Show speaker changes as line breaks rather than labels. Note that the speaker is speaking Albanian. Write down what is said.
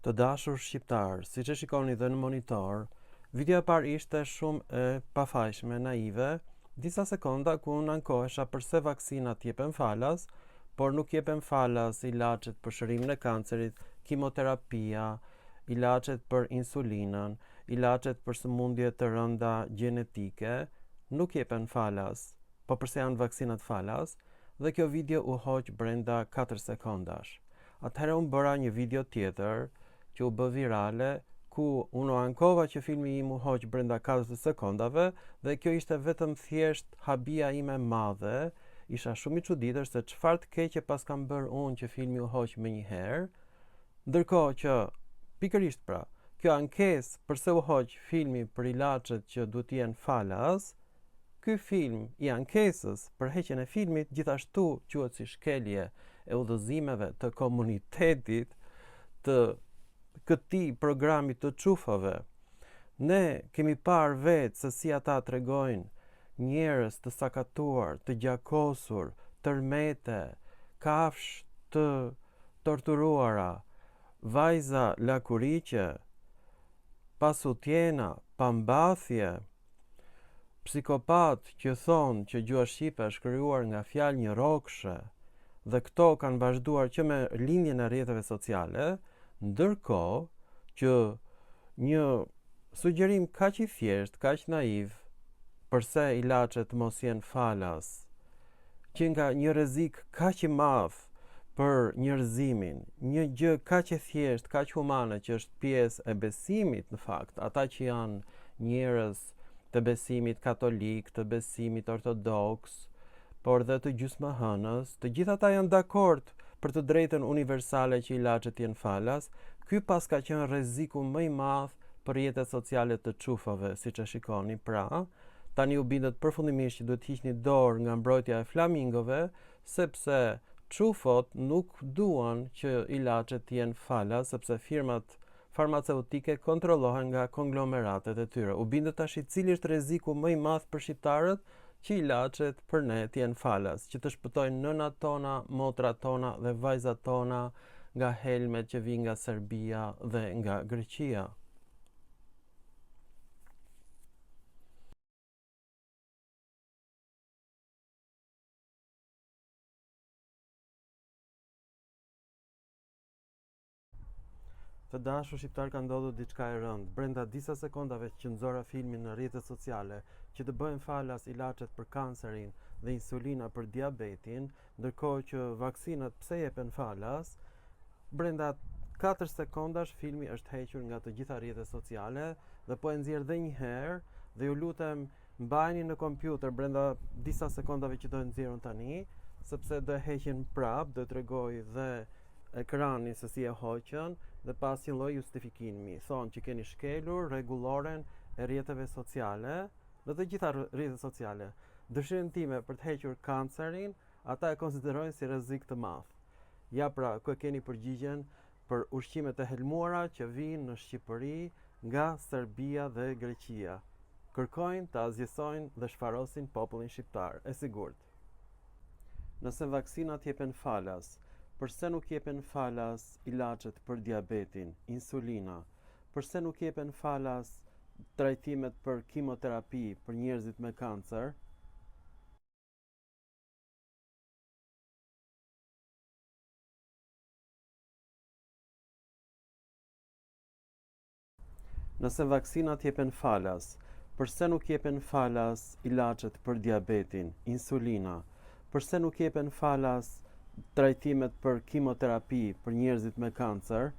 Të dashur shqiptarë, siç e shikoni dhe në monitor, video e parë ishte shumë e pafajshme, naive, disa sekonda ku unë ankohesha përse vaksinat jepen falas, por nuk jepen falas ilaçet për shërimin e kancerit, kimoterapia, ilaçet për insulinën, ilaçet për sëmundje të rënda gjenetike, nuk jepen falas. Po përse janë vaksinat falas? Dhe kjo video u hoq brenda 4 sekondash. Atëherë unë bëra një video tjetër që u bë virale ku unë u ankova që filmi im u hoq brenda 4 sekondave dhe kjo ishte vetëm thjesht habia ime e madhe, isha shumë i çuditur se çfarë të keqe paskam bërë unë që filmi u hoq menjëherë, ndërkohë që pikërisht pra, kjo ankesë përse u hoq filmi për ilaçet që duhet të jenë falas, Ky film i ankesës për heqjen e filmit gjithashtu quhet si shkelje e udhëzimeve të komunitetit të këtij programi të çufave. Ne kemi parë vetë se si ata tregojnë njerëz të sakatuar, të gjakosur, tërmete, kafshë të torturuara, vajza lakuriqe, pa sutjena, pa mbathje, Psikopatë që thonë që gjuha shqipe është krijuar nga fjalë njërrokëshe dhe këto kanë vazhduar që me lindjen e rrjeteve sociale, ndërkohë që një sugjerim kaq i thjeshtë, kaq naiv, përse ilaçet të mos jenë falas, që nga një rrezik kaq i madh për njerëzimin, një gjë kaq e thjeshtë, kaq humane që është pjesë e besimit në fakt, ata që janë njerëz të besimit katolik, të besimit ortodoks, por dhe të gjysmëhënës, të gjithë ata janë dakord për të drejtën universale që ilaçet të jenë falas, ky paska qenë rreziku më i madh për rrjetet sociale të çufave, siç e shikoni, pra, Tani u bindët përfundimisht që duhet të hiqni dorë nga mbrojtja e flamingove, sepse çufot nuk duan që ilaçet të jenë falas, sepse firmat farmaceutike kontrollohen nga konglomeratet e tyre. U bindët tashi cili është rreziku më i madh për shqiptarët që ilaçet për ne të jenë falas, që të shpëtojnë nënat tona, motrat tona dhe vajzat tona nga helmet që vijnë nga Serbia dhe nga Greqia. Të dashur shqiptarë ka ndodhur diçka e rëndë. Brenda disa sekondave që nxora filmin në rrjetet sociale, që të bëhen falas ilaçet për kancerin dhe insulina për diabetin, ndërkohë që vaksinat pse jepen falas, Brenda 4 sekondash filmi është hequr nga të gjitha rrjetet sociale dhe po e nxjerr dhe një herë dhe ju lutem mbajeni në kompjuter brenda disa sekondave që do e nxjerr unë tani, sepse do e heqin prap, do e tregoj dhe ekranin se si e hoqën dhe pa asnjë lloj justifikimi. Thonë që keni shkelur rregulloren e rrjeteve sociale, në të gjitha rrjetet sociale. Dëshirën time për të hequr kancerin, ata e konsiderojnë si rrezik të madh. Ja pra, ku e keni përgjigjen për ushqimet e helmuara që vijnë në Shqipëri nga Serbia dhe Greqia. Kërkojnë të asgjësojnë dhe shfarosin popullin shqiptar, e sigurt. Nëse vaksinat jepen falas, përse nuk jepen falas ilaçet për diabetin, insulina? Përse nuk jepen falas trajtimet për kimoterapi për njerëzit me kancer? Nëse vaksinat jepen falas, përse nuk jepen falas ilaçet për diabetin, insulina? Përse nuk jepen falas trajtimet për kimoterapi për njerëzit me kancer?